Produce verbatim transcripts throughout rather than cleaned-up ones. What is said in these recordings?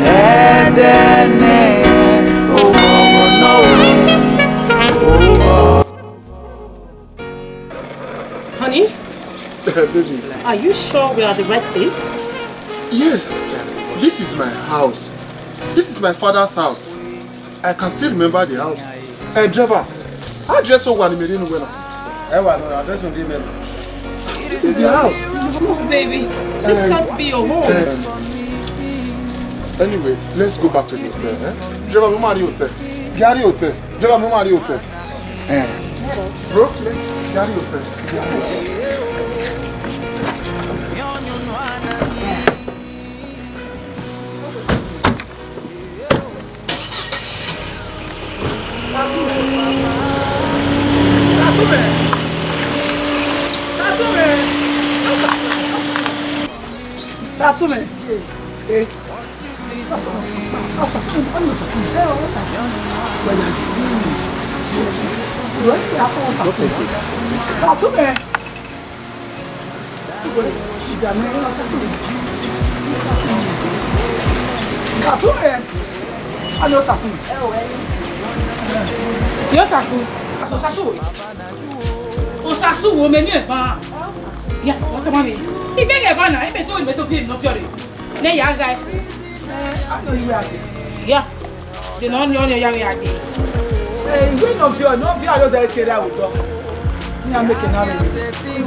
Ẹdẹ nẹ, owọ nọ, owọ. Honey, baby, are you sure we are at the right place? Yes, this is my house. This is my father's house. I can still remember the house. Hey, driver, address wo wa ne mẹ rhie nuwẹ na? Ẹ wa nọ, address wo ghi mẹ na. This is the house. No, baby, this can't be your home. Anyway, let's go back to the hotel. Eh? Driver, mẹ ma rrie hotel. Gari hotel. Driver, mẹ ma rrie hotel. Eh. Bro, let's gari hotel. Sasume. Eh. Sasume. Sasume. Alo Sasume. Yo Sasu. Sasu, Sasu. O Sasu wo mẹ ni eba. Ya, wa tama mi. Ibe ghe ba na, ibe to, ibe to fi no fi ore. Ne ya ga ifu. Eh, a no iwe ade. Ya. De nọ ni ọni ọ ya vbe a dee. Eh, iwe nọ viọ, nọ viọ aro da tie ra odọ. Ni a meke na re.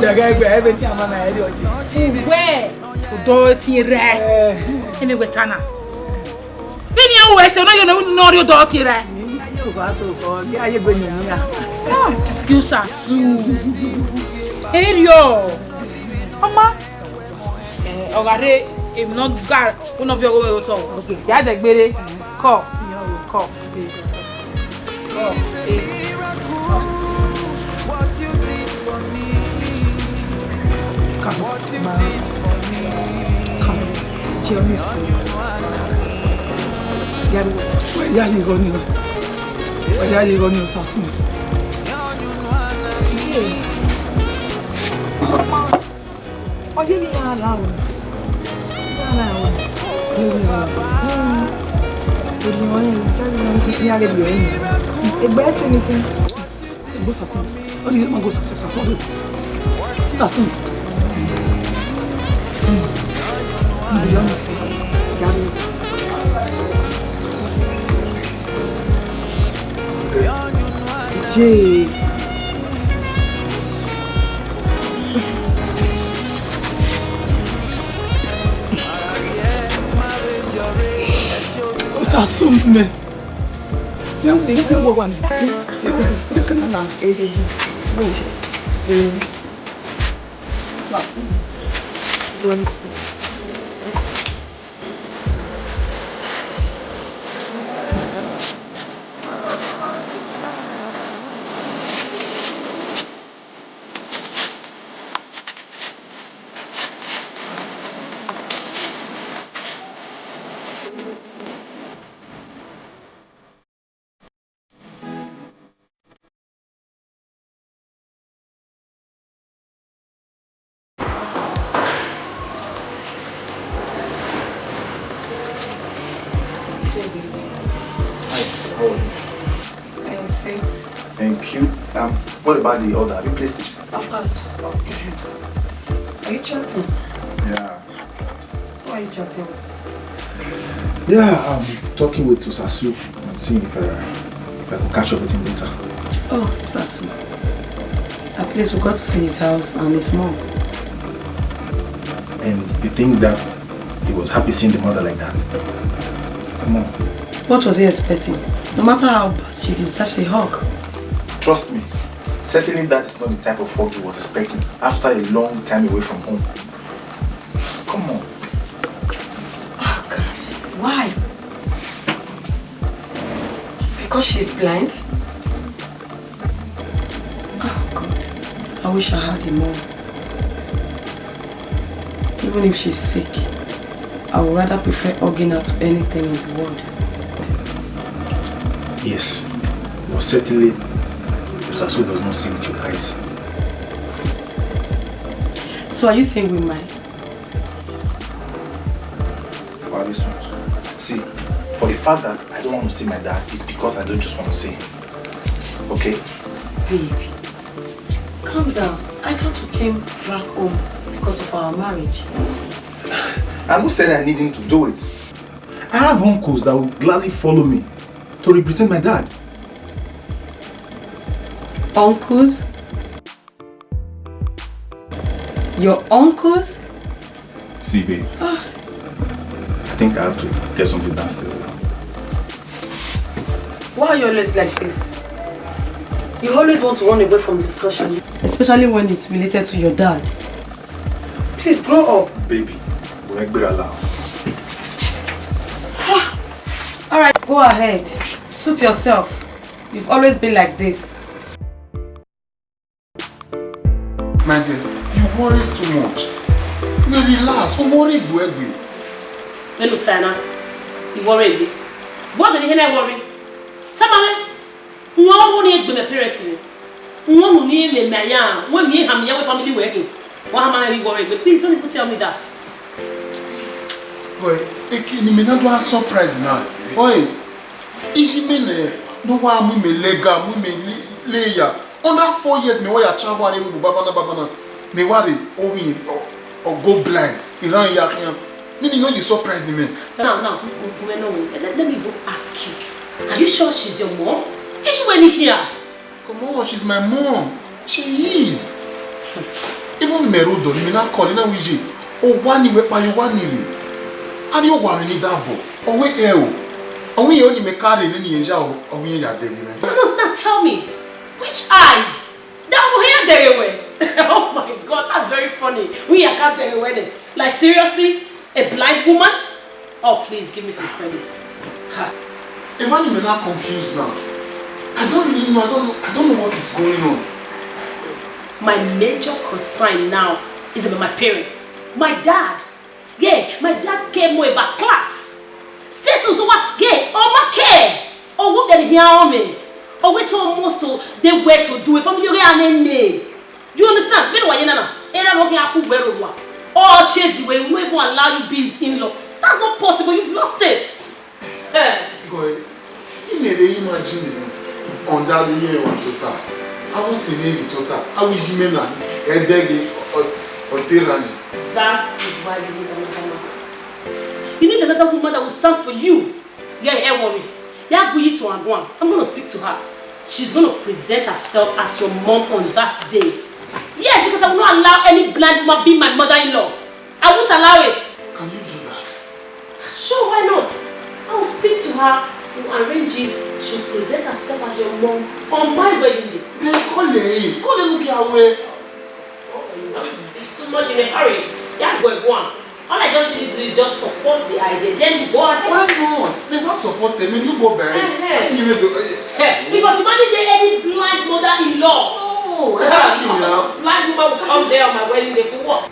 Dẹgẹ ẹgbẹ ẹvbe ni a ma na ẹre ọdẹ. Wẹ, odọ tie ra. Eh. Ene wẹ ta na. Vbene iran ru ẹse, ọ na ye ne ọ rhie odọ tie ra. Ni a ye owa so kọ, ni a ye egbe yan iran. Ah, yo Sasu. Eriọ. Ọma. Eh, ọ gha rre, emwi ne ọ ga, u nọ viọ ọghe otọ. Okay. Ya dẹ gbere. Kọ. Kọ. Kọ. Eh. Come. Come. Journey si. Ya, ya ye igho ni. Ya ye igho ni, Sasu. Ọ ye vbe iran la o. Iran la o. Ye vbe iran la. Hmm. Eri wọn yẹn, iran gha biẹ ẹre. Egbe ẹtin ni khin. Egbe Sasu. Ọ ni ma go Sasu, Sasu. Sasu. Hmm. Iran ni sẹ. Ya ni. Je. Sasu mẹ. Hi, how are you? I see. Thank you. Um, what about the order? Have you placed it? Of course. Okay. Are you chatting? Yeah. Who are you chatting with? Yeah, I'm talking with Sasu. I'm seeing if, uh, if I can catch up with him later. Oh, Sasu. At least we got to see his house and his mom. And you think that he was happy seeing the mother like that? Come on. What was he expecting? No matter how bad, she deserves a hug. Trust me, certainly that is not the type of hug he was expecting after a long time away from home. Come on. Oh, gosh. Why? Because she's blind? Oh, God. I wish I had a mom. Even if she's sick, I would rather prefer hugging her to anything in the world. Yes, but certainly, Sasu does not see with your eyes. So are you saying we might? Listen, see, for the fact that I don't want to see my dad, it's because I don't just want to see him. Okay? Babe, calm down. I thought you came back home because of our marriage. I never said I need him to do it. I have uncles that will gladly follow me to represent my dad. Uncles? Your uncles? See, babe. I think I have to get something downstairs now. Why are you always like this? You always want to run away from discussion, especially when it's related to your dad. Please grow up. Baby, we're not allow. All right, go ahead. Suit yourself. You've always been like this. My dear, you worry too much. You relax. O worry egbe egbe. Enu ta na, I worry egbe. What's the hell I worry? Samale, wọ́n wọ́n ní egbe my parents ni. Wọ́n nù ní ilé mi aya, wọ́n mi hàn mi yàwó family wẹ̀ hìn. Wọ́n á máa rí worry egbe. Please don't even tell me that. Boy, eki ni mi na do a surprise na. Boy, isi mi ne no wa mu mi lega, mu mi le ya. Under four years, me wa ya travel and we babana babana. Me wa read, oh, we, oh, oh, go blind. Iran ya khian. Meaning, no, you surprising me. Now, now, come, come, come, no, let, let me even ask you. Are you sure she's your mom? Is she when here? Come on, she's my mom. She is. Even if me road on, me not calling her with you. Oh, one way, pa you one way. And you want me that boy. Oh, wait, eh, oh. Oh, we only make car in any age, oh, oh, we are there. No, no, now tell me. Which eyes? That one here there were. Oh my God, that's very funny. We are got there were. Like, seriously? A blind woman? Oh, please give me some credit. Ha. Even me now confused now. I don't really know. I don't know. I don't know what is going on. My major concern now is about my parents. My dad. Yeah, my dad came way back class. Status over, yeah, on my care. Oh, what can he on me? Oh, wait almost to they were to do it from you and name. You understand? Bẹ́ẹ̀ wà yẹn nana. Ẹ náà wọ́n kí a kú gbẹ́rù wa. All chase the way, we won't even allow you be his in-law. That's not possible. You've lost it. Eh. Because you may be imagine on that year one total. I was seeing it total. I was in Mena. Edege or or Terani. That is why you need another mother. You need another woman that will stand for you. Yeah, ẹ worry. Ya gbe yi to Anguan. I'm gonna speak to her. She's gonna present herself as your mom on that day. Yes, because I will not allow any blind woman be my mother-in-law. I won't allow it. Can you do that? Sure, why not? I will speak to her. We'll arrange it. She'll present herself as your mom on my wedding day. Then call her. Call her, look your way. Too much in a hurry. Yeah, go, go on. All I just need you to do is just support the idea. Then you go ahead. Why not? They not support it. I mean, you go back. Eh, eh. You will do. Eh, because if I need any blind mother-in-law, no, I like you now. Blind woman will come there on my wedding day for what?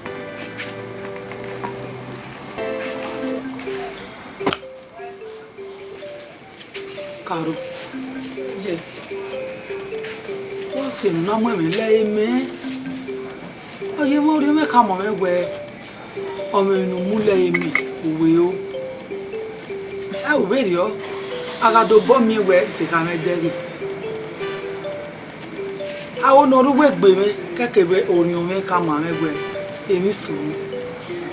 Karo, ye, wa sẹ ne u na mu ẹmwẹ la ẹre mẹ. Ọ ye vbe orhiọn mwẹ khama mwẹ wẹẹ, ọ mwẹ emwi ne u mu la ẹre mẹ, u wẹ o. Ẹ, u vberriọ, a gha do obọ miẹn wẹẹ, sẹ kha mwẹ dẹghe. Aro ne ọ rre uwu egbe mwẹ, kẹkẹ vbe orhiọn mwẹ khama mwẹ wẹẹ, emwi sunu.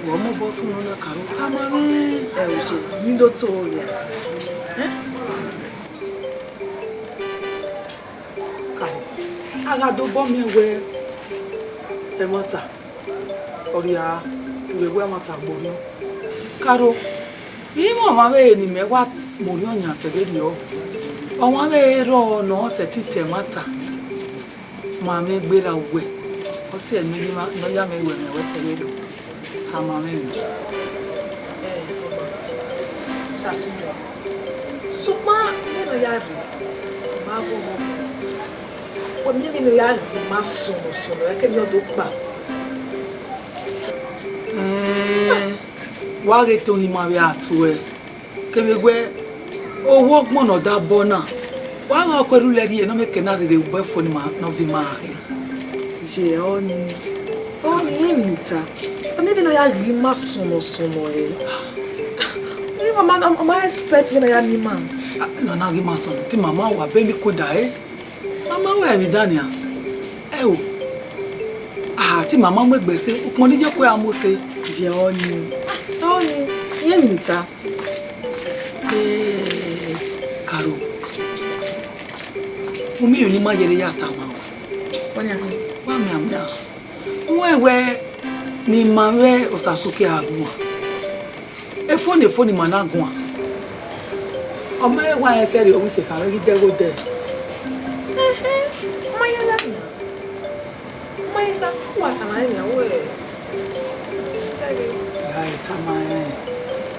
Wẹ ọ mobọ sunu na, Karo, tama mwẹ. Ẹ, oye, ne I do to ria. Karo, a gha do obọ miẹn wẹẹ, ẹmwata, ọ rhia, u vbe wẹẹ ẹmwata gbe orhiọn. Karo, I mwẹ ọmwa vbe ne imẹ wa mu orhiọn yan sẹ vberriọ. Ọmwa vbe rrọọ ne ọ sẹtin ta ẹmwata. Ma mwẹ gberra uwẹ, ọ sẹ ne ọ ya mwẹ wẹ mẹ wẹ sẹ vberriọ. Tama mwẹ emwi. Ẹ, ọma, Sasunua. Sokpan, vbene ọ ya rre, ọ ma vọ ọmọ. Wẹ miẹn vbene ọ ya rre, ọ ma sọnọ sọnọ, ẹkẹ ne ọ do kpa. Ẹẹn. Wa ghe Tony ma vbe a tuẹ, kevbe wẹ owa ọgbọn ne ọ da obọ na, wa gha ọkọ erhulẹ rhie ne ọ mẹ ke na rherhe ugbẹn fo ne ima, ne ọ viọ ima gha khin. Ye ọni, ọni emwi ta, ọ miẹn vbene ọ ya ghi ma sọnọ sọnọ ẹre. Ọ ma, ọ ma expect vbene a ya miẹn ima. Ah, nana ghi ma sunu, te mama wa be ni koda, eh? Mama wa emwi dan nian. Ẹ o. Ah, te mama mu egbe sẹ, ukpọn ni ye kue a mu sẹ. Viẹ ọni. Ọni. Iye ni ta. Eh, Karo. Umi yo ni ma yere ya ta ma wa. Ọni a. Wa mianmian. Wẹ wẹ ne ima vbe Osasu ke a guan. Efo ne efo ne ima na guan. Ọ ma he wa rẹn sẹrriọ, ọ wẹ isẹ kha vbe ghi dẹghe odẹ. Ẹhẹn, ọ ma ya ya nia. Ọ ma ya ya, wa tama rẹ nia, wẹ. Ya tama rẹn.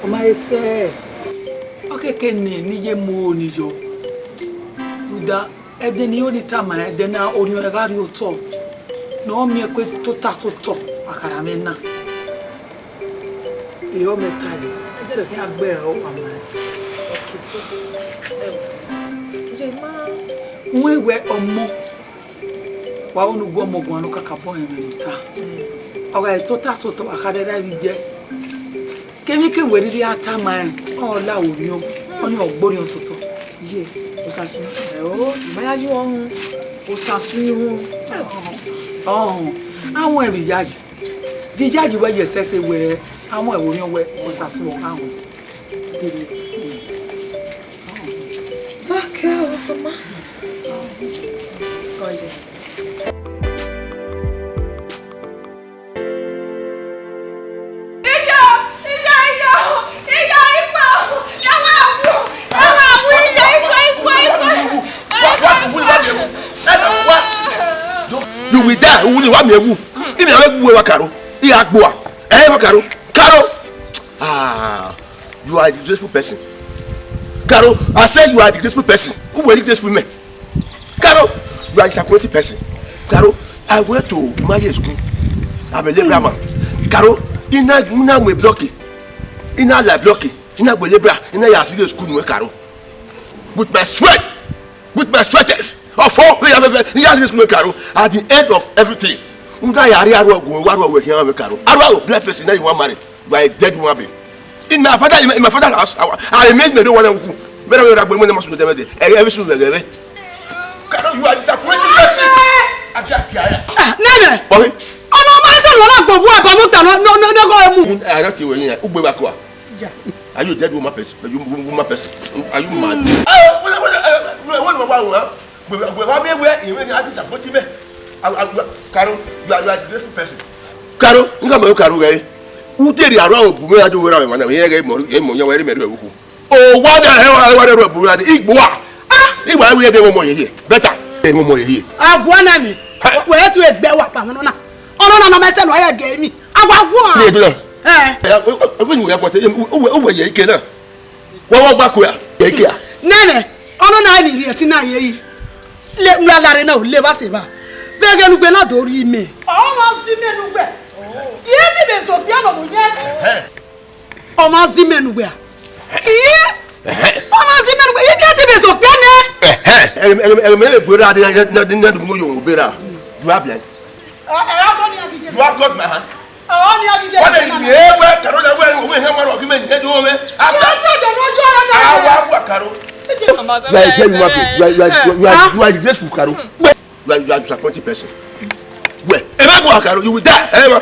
Ọ ma he sẹ. Ọ keke ne, ne I ye mu ni yọ. Rhunmwuda, ẹdẹ ne I ho ni tama rẹn, ẹdẹ na orhiọn ẹre gha rrie otọ. Ne ọ miẹn ẹko tota sẹ otọ, a kha ra mwẹ na. Ehọ mẹ ta ye, ẹdẹrẹ khian gbe ẹre ọkpa ma. Wẹ wẹ ọmọ, wa unu gu ọmọ guan ne ọ kakabọ rẹn mwẹ ne I ta. Ọ gha tota sẹ otọ, a kha rre ra vbe iye. Kevbe ke wẹ rhirhi a tama rẹn, ọ la orhiọn, ọni ọ gbe orhiọn sẹ otọ. Ye, Osasu. Ẹ o, ima ya ye uhunmwu, Osasu ihunmwu. Ọhọn, a wọn vbe iyayi. De iyayi wẹ ye ẹsẹse wẹ, a wọn ẹvbo orhiọn wẹ, Osasu ọghe a wọn. Dede. Ọke o, mama. Ọye. Iyo, iyo, iyo, iyo, ikpo, ya wa wu, ya wa wu, iyo, ikpo, ikpo, ikpo. You will die. Uwu ni wa miẹn wu. Ina ghẹ wu wa Karo. I gha gboa. Eh, wa Karo. Karo. Ah, you are a disgraceful person. Karo, I say you are a disgraceful person. Who were you disgraceful man? Karo, you are a disappointed person. Karo, I went to my school. I'm a laborer man. Karo, ina, ina mu blocky. Ina la blocky. Ina gbe laborer. Ina ya see school nwe Karo. With my sweat, with my sweaters. Of all, ina ya see school nwe Karo. At the end of everything, ina ya ri aro go, wa aro we kian we Karo. Aro, black person, now you want marry. You are a dead woman being. In my father, in my, in my father's house, I, I made me don't want to. Better we ragbe when must do them. Every soon they. Karo, you are disappointed person. Abi abi aya. Ah, nene. Omi. Ọnọ ma se wọn na gbogbo ẹbọ mu ta no no no no go emu. I don't kill you. Ugbe ba kwa. Yeah. Are you a dead woman person? Are you woman person? Are you mad? Ah, what what what what what what? Wẹ wẹ wẹ wẹ ìwé ni a ti sàpótì mẹ. Karo, you are, you are a disgraceful person. Karo, n ka mọ Karo gẹ. U te rhie arua obu mwẹ a do wẹ ra mẹ ma na, yẹn gẹ mọ, yẹn mọ yan wẹ re mẹ rẹ oku. O wa da ẹ wa da rhie obu mwẹ a di igbo a. Ah, igbo a wi gẹ mọ yeye. Better. E mọ yeye. Aguana mi. Wẹ tu egbe wa pa ọnọ na. Ọnọ na nọ mẹ sẹ nọ ẹ gẹ mi. Awa guan. Ni edu na. Eh. Ẹ, o, o, o, o, o, o, o, ye ike na. Wọ́n wọ́n gbá kura. Ike a. Nene, ọnọ na ni rhie ẹtin na ye yi. Le, mra lare na, le vba se vba. Vbe ẹghẹ ne ugbe na do rhie imẹ. Ọ ma zi imẹ ne ugbe. Iye ti vbe zo okpia nọ mu yẹn. Ẹhẹn. Ọ ma zi imẹ ne ugbe a. Iye. Ẹhẹn. Ọ ma zi imẹ ne ugbe. Iye ti vbe zo okpia nẹ. Ẹhẹn. Ẹghẹ, ẹghẹ, ẹghẹ, mẹ vbe gbe ra de, na, na, na, na, du mo yo, gbe ra. You are blind. Ẹ, ẹ, ọdọ ni a ghi je. You have got my hand. Ọ ni a ghi je. Wọ́n lè ní ewé kàró lẹ́wọ́ ẹ̀ òun ìhẹ́ wọn rọ̀ kí mẹ́rin tẹ́jú wọn mẹ́. After. Jésù jẹ́ lójú ọ̀rọ̀ náà. Àwa wà kàró. You are a dead woman being. You are, you are, you are, you are, you are a disgraceful kàró. You are, you are a disappointed person. Well, ẹ bá gbọ́ àkàró, you will die. Ẹ ma.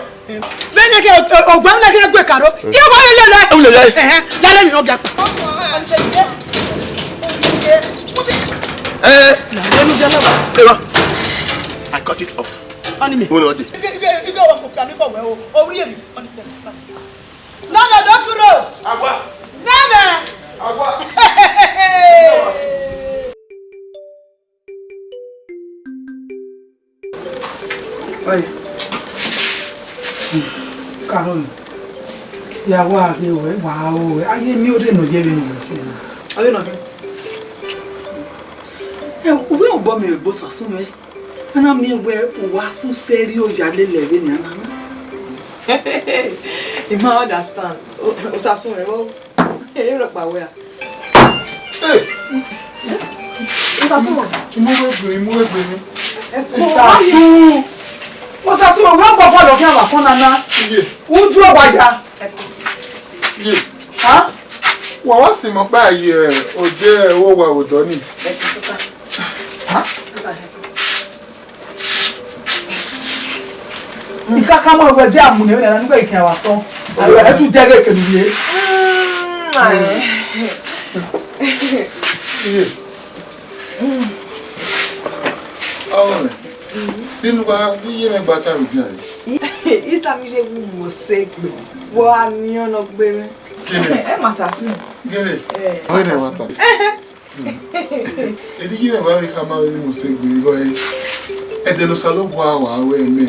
Bẹ́ẹ̀ ni kí ọgbọ́n mi lẹ́kẹ́ gbé kàró. Yẹ wọ́n lé lẹ́lẹ́. Ẹ wọ́n lé lẹ́lẹ́. Ẹ̀hẹ́n, lálẹ́ mi ò ga pa. Ẹ. Lálẹ́ mi ò ga lọ́wọ́. Ẹ ma. I cut it off. Ọni mi. Wọ́n lọ dé. Ibe, ibe, ibe ọwọ́ kò kà ní kọ̀wé o. Orí èrè, ọni sẹ́yìn. Nana, don't you know? Agua. Nana. Agua. Oye. Carol. Ya wa ke we, wa o we. Aye mi o de no je be ni se. Aye no. Ẹ, uwe ọgbọ mi egbo sasun mẹ. A na miẹn wẹ uwa su sẹrriọ ya lele vbenian na. I ma understand. O, Osasu rẹ vbọ. Ẹ, rọkpa wẹ a. Hey! Osasu. I mu egbe, I mu egbe mi. Osasu. Osasu, wẹ ọgbọ bọọlụ ọghe avbe afọ nana. Iye. Udu ọgba ya. Iye. Ha? Wa wa si mẹ ọkpa ye odẹ vbe owa vbe odọ nii. Ikaka ma wẹ dia mu ne na nu gbe ikan wa sọ. Ayo, e tu dẹghe kenu ye. Iye. Ọmọ mẹ, inu wa iye mẹ gba ta vbe dia ye. Ita mi ye wu mo se gbe. Wo a ni ọnọ gbe mẹ. Kene? E ma ta si. Kene? Eh. Ọyẹ ne wa ta. Eni yi mẹ wa vbe khama vbe mu se gbe igho ẹre. Ẹdẹ ne Osanobua wa wẹ mẹ.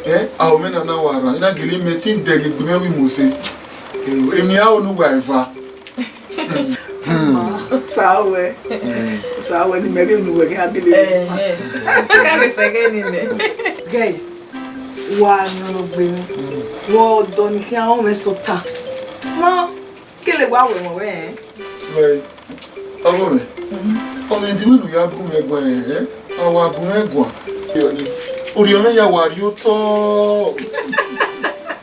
Eh, a o mẹ nana wa ra, I na gele mẹ te I dẹghe egbe mwẹ vbe Mose. Eh, eni a o nu wa eva. Sa wẹ. Sa wẹ ne imẹ vbe unu wẹ gha dele. Eh, eh. Ka vbe sẹ ghe ni nẹ. Gẹ, wa nọ gbe mi. Wa ọdọ ni khian ọ mwẹ sota. Ma kele wa wẹ mwẹ wẹ, eh? Wẹ, ọghe mwẹ, ọ mwẹ di wẹ ne u ya gu mwẹ guan, eh? A wa gu mwẹ guan. Orhiọn mwẹ ya wa rrie otọ.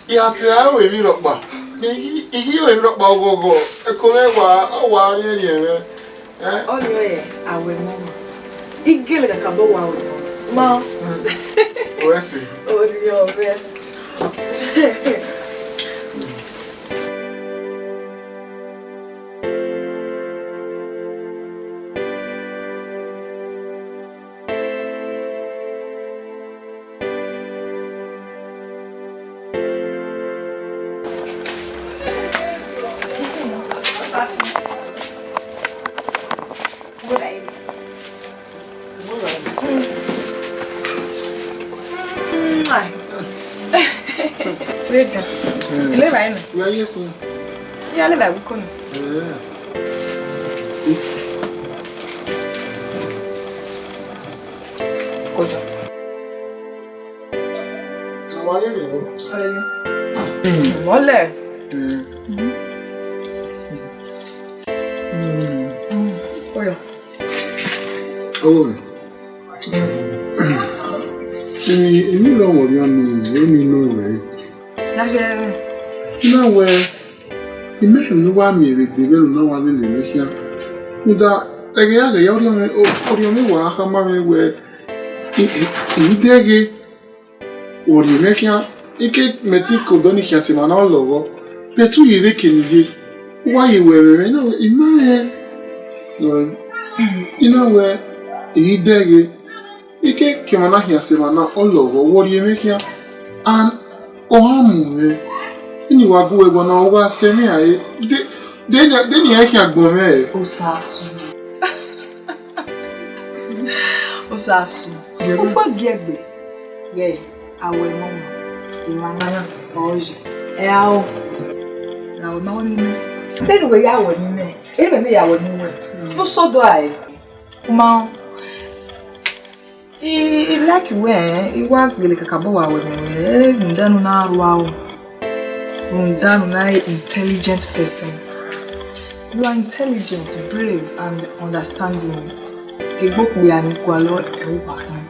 I gha tie aro emwi rhọkpa, I ghi ro emwi rhọkpa ọghọghọ, ẹko mwẹ wa, ọ wa rhiẹnrhiẹn mwẹ. Eh? Ọnii ọre a wẹ ne ọ ma. I gele kakabọ wa wẹ ne ọ ma. Wẹ sẹ. Orhiọn mwẹ. Ready. Ileva ina. Ya ye sin. Ya leva wiko na. Eh. Kọjá. Àwa lè rìn o. Mọ́lẹ̀. Eh. Ó yá. Ọwọ́ mi. Emwi, emwi rọ wọ rian ni, emwi nọ wẹ. Na wẹ, I mẹ ne uwa miẹn vbe egbe vbene u na wa vbe lele khian. Rhunmwuda, ẹghẹ ya ghẹ ya, orhiọn mwẹ, o, orhiọn mwẹ wa khama mwẹ wẹ, I, I, I dẹghe, orhiọn mwẹ khian, I ke mẹ te ke odọ ni khian sẹ emwa na lọghọ. Bẹt u ye vbe kene ye, u wa ye wẹ ẹmwẹ mwẹ, I na wẹ, I ma rẹn. I na wẹ, I dẹghe. I ke ke emwa na khian sẹ emwa na, ọ lọghọ, wẹ orhiọn mwẹ khian. And ọ gha mu mwẹ. Eni wa gu wẹ guan na, u gha sẹ mwẹ rae. De, de, de ne iran khian gbọn mwẹ. Osasu. Osasu. Ugbo giẹgbe. Ghẹ, a wẹ mama. Emwa na, ọ ye. Ẹ a o. Ra wẹ ma wẹ ni mẹ. Bẹghe wẹ ya wẹ ni mẹ. Eni mẹ ya wẹ ni wẹ. Ne u sẹ odọ rae. Ma, I, I like wẹ, I wa gbele kakabọ wa wẹ mwẹ wẹ, rhunmwuda ne u na rua o. Rhunmwuda ne u na intelligent person. You are intelligent, brave, and understanding. Egbe okpia ni gualọ ẹre uwa khin.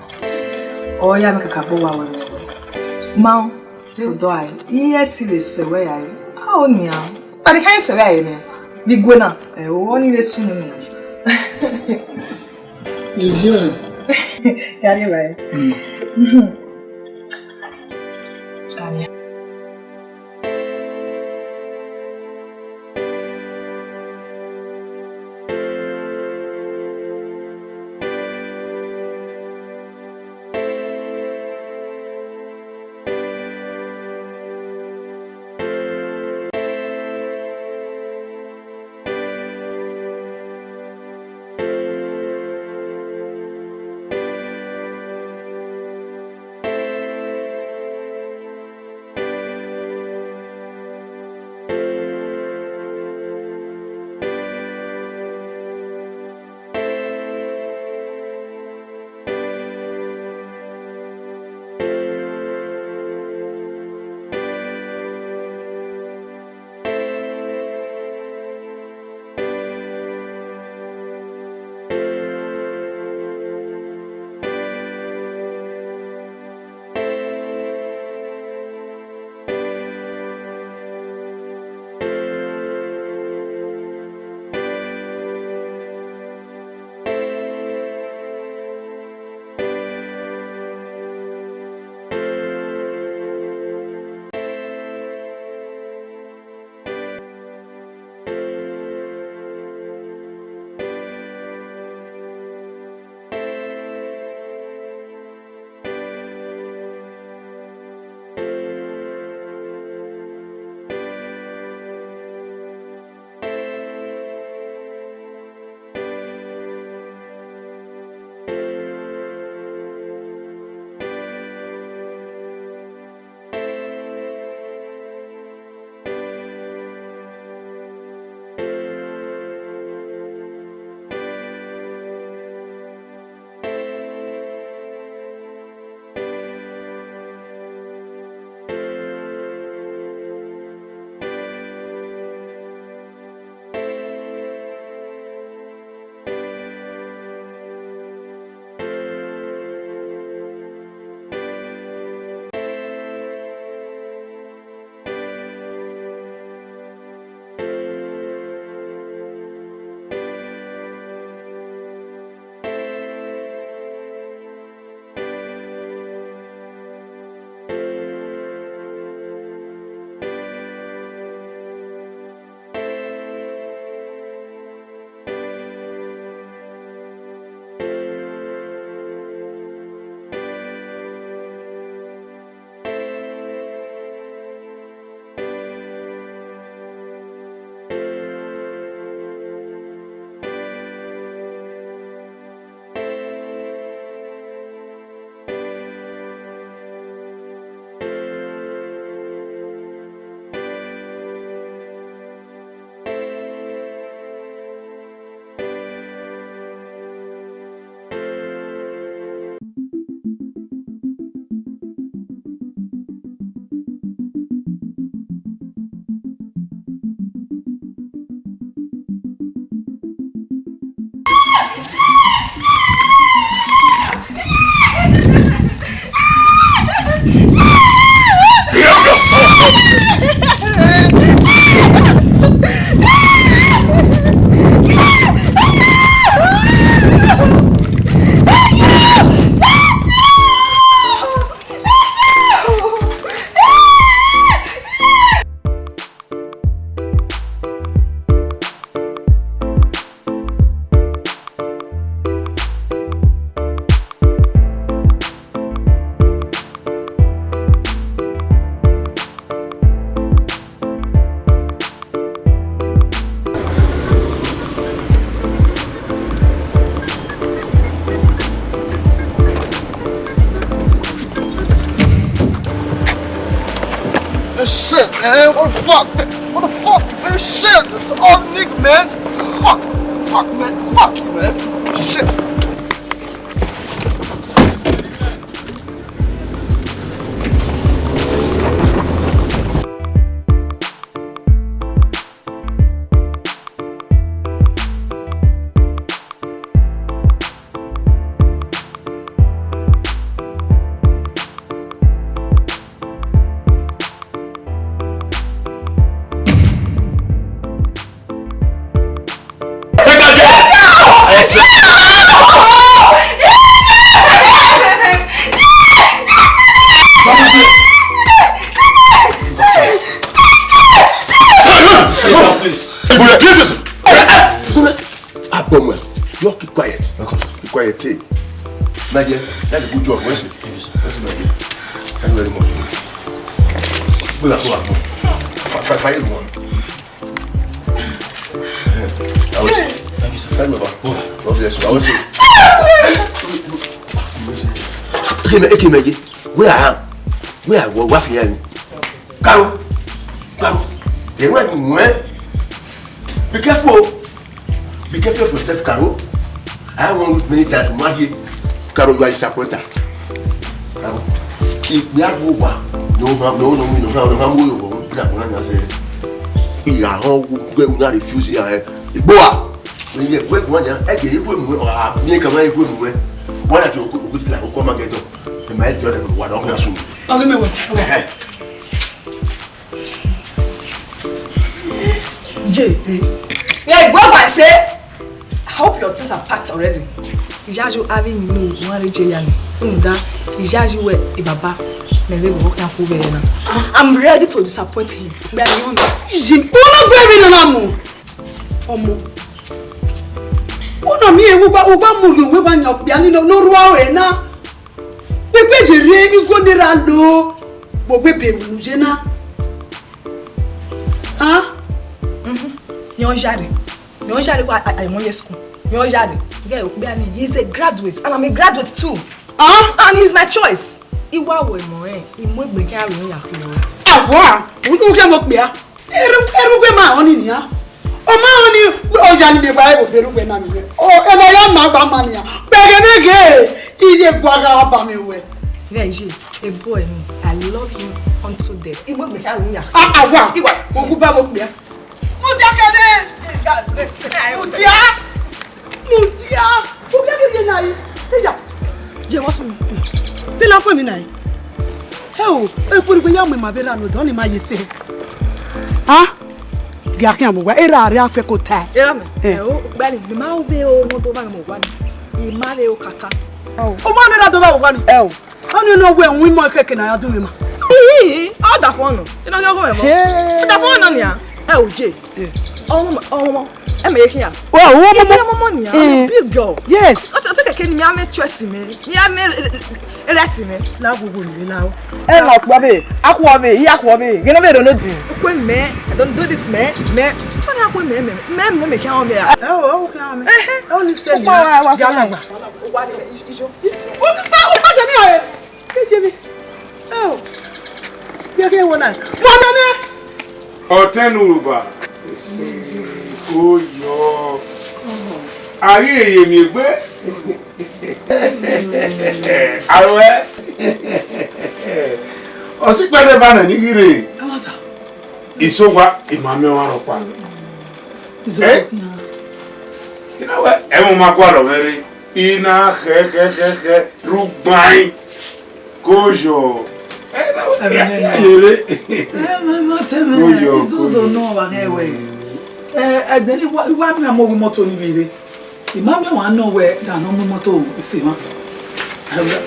Ọ ya mwẹ kakabọ wa wẹ mwẹ wẹ. Ma, sẹ odọ rae, I i te vbe sẹ wẹ rae. A o nian. Kpare khan sẹ wẹ rae nian. Vbe igue na, ẹ, o, ọ ni vbe sunu nian. Iye. Ya rrie evbare. Mm. Amen. Man, what the fuck, man? What the fuck, man? Shit, it's all Nick, man. Fuck, fuck, man. Fuck you, man. Shit. Abọmọ, just keep quiet. Keep quiet, eh. Maje, that's a good job. Where's it? Where's it, Maje? Thank you very much. Good luck, good luck. Fi-, fi-, fire everyone. Eh, I was, thank you, sir. Thank you, Baba. God bless you. I was Okay, ma-, okay, Maje. Where I am? Where I wa-, wa fi ya? Caro, Caro, they went where? Be careful. Be careful of yourself, Caro. I want many times to marry you. Caro, you are a disappointer. Caro, if we are over, no, no, no, no, no, no, no, no, no, no, no, no, say, he, I don't go, we not refuse here, eh. Igboa. When you go, go, yeah, eh, you go, ah, you come, you go, why not you go, go, go, come and get up? The man is there, what, don't ask me. I'll give me one. Eh. Jay, eh. Yeah, go and say, I hope your things are packed already. Iyaju having no one Jay yani. Unda, Iyaju we ibaba. Me le wo kan ku be na. I'm ready to disappoint him. Me I want. Jim, uno baby na na mu. Ọmọ. Uno mi e wo ba, wo ba mu yo, we ba nya okpia ni no, no ruwa we na. Pepe je rhie igho ne ra lo, vbe ogbe ebe unu ye na. Ah? Mhm. Yan jare. Yan jare wa, I, I want your school. Yan jare. Yeah, Okpebholo, he is a graduate, and I'm a graduate too. Ah? And he's my choice. Iwa wo mo eh, imo egbe ke a ro ya kire. Awa, u, u je mo kpia. Eru, erugbe ma ọni nia. Ọ ma ọni, ọ ya ni me wa evo be erugbe na mi nẹ. Ọ, ena ya ma gba ma nia. Pẹghẹ ne ghe, iye gua gha ba mẹ wẹ. Ghẹ ye, a boy ni, I love him unto death. Imo egbe ke a ro ya. Ah, awa. Iwa. Mo gu ba mo kpia. Mudia kede. Mudia. Mudia. Mudia kede na yi. Eya. Je wa sun. Te la fo mi na yi. Ẹ o, e kuru gbe ya mu ma vera no, dọ ni ma ye se. Ha? Gẹ akhian mu wa, era re afẹ ko ta. Era mẹ. Eh. Ẹ o, gbani, ni ma o be o, mo do ba mo wa ni. I ma re o kaka. O ma ne ra do ba wa ni. Ẹ o. Ọni ne ọ wẹ ẹwẹn imọ kẹkẹ ne a ya dun mwẹ ma. Ii, ọ da fọ nọ. Ina ghi ọghe mwẹ mọ. Ọ da fọ nọ nia. Ẹ o je. Ọmọ, ọmọ, ẹ mẹ khian. Well, ọmọ, ọmọ, ọmọ nia. Eh. Big girl. Yes. Ọ tẹ kẹkẹ ni mi a mẹ choice mẹ. Mi a mẹ right mẹ. La gbogbo ni la o. Ẹ lọ kpọ be, akwọ be, iya akwọ be. Gẹn be do no. Kwe mẹ, I don't do this mẹ, mẹ. Ọ ni akwe mẹ, mẹ, mẹ, mẹ, mẹ khian mẹ. Ẹ o, ọ khian mẹ. Ọ ni sẹ ni. Wa, wa, wa, ya na gba. Wa ni ijo. Wa, wa, wa, sẹ ni o. Ejemi. Oh. Gẹgẹ wọ na. Mama mẹ. Ọtẹn ne uruba. Oyọ. A ghi ye miẹn egbe. Aro ẹ. Ọ si kpẹdẹ ba nẹ ni ghi rre. Isowa, ima miẹn ọmwa rhọkpa. Eh? Ina wẹ, ẹmwẹ ma gualọ mwẹ rre. Ina khẹ, khẹ, khẹ, khẹ, rugbain. Koyo. Ina wẹ, ẹmwẹ ya, nene. Ya yere. Ẹmwẹ ma tẹ mẹ. Koyo, izozo koyo. Nọ wa nẹ wẹ. Eh, ẹdẹ ni wa, wa mi amọ wi mọto ni vbe rre. Ima miẹn ọmwa nọ wẹ, da nọ mu mọto ise mwa.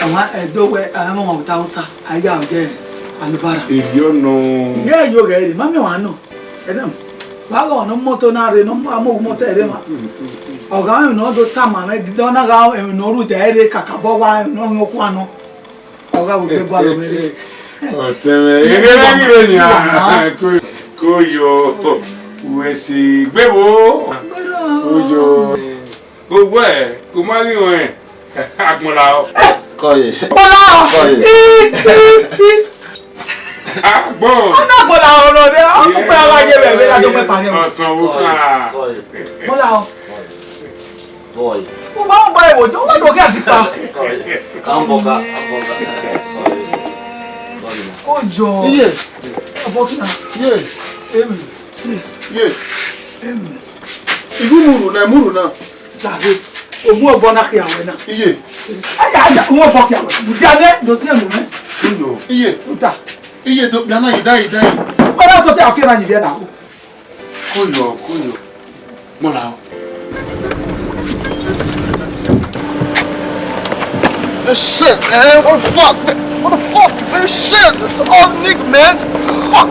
Ọmwa ẹdẹ wẹ, ẹmwẹ ọmwa vbe ta Hausa, a ya ọdẹ Alubara. Iriọ nọ. Iye yo ghẹ rre, ima miẹn ọmwa nọ. Ẹdẹ, wa gha nọ mọto na rre, nọ mu amọ wi mọto ẹre mwa. Ọ gha mwẹ emwi ne ọ do tama mwẹ, ọ na gha mwẹ emwi ne ọ rhunmwuda ẹre kakabọ wa, emwi ne ọ hin okhuan nọ. Ọ gha vbe gbe gualọ mwẹ rre. Ọtẹn mwẹ, eghe na ghi rre nia. Ko, koyo, wẹ si gbe vbo. Koyo. Owẹ, u ma ghi ruẹn agbọn lahọ. Kọye. Kọye. Agbọn. Ọ na gbọla ọrọ rẹ, ọ kú pé a wa ye vbe vbe na do mẹ pariẹ. Ọsàn wo kà? Gbọla ọ. Boy. Mo máa ń bá ìwò jọ, wọ́n lò kí àti pa. Sorry. Come, Boga. Come, Boga. Sorry. Sorry, man. Ó jọ. Iye. Ọ̀bọ kí na. Iye. Èmi. Iye. Èmi. Ìlú mùrù náà, mùrù náà. Dàbí. Ògùn ọ̀bọ náà kí àwẹ̀ náà. Iye. Ayà, ayà, ògùn ọ̀bọ kí àwẹ̀. Bùjá lé, lọ sí ẹ̀mú mẹ́. Iye. Uta. Iye tó bí aná yìí dáyìí dáyìí. Wọ́n náà sọ pé àfihàn yìí bí ẹ̀ náà. Kóyọ̀, kóyọ̀. Mọ́ra o. This shit, man. What the fuck? What the fuck? This shit. It's all nigga, man. Fuck.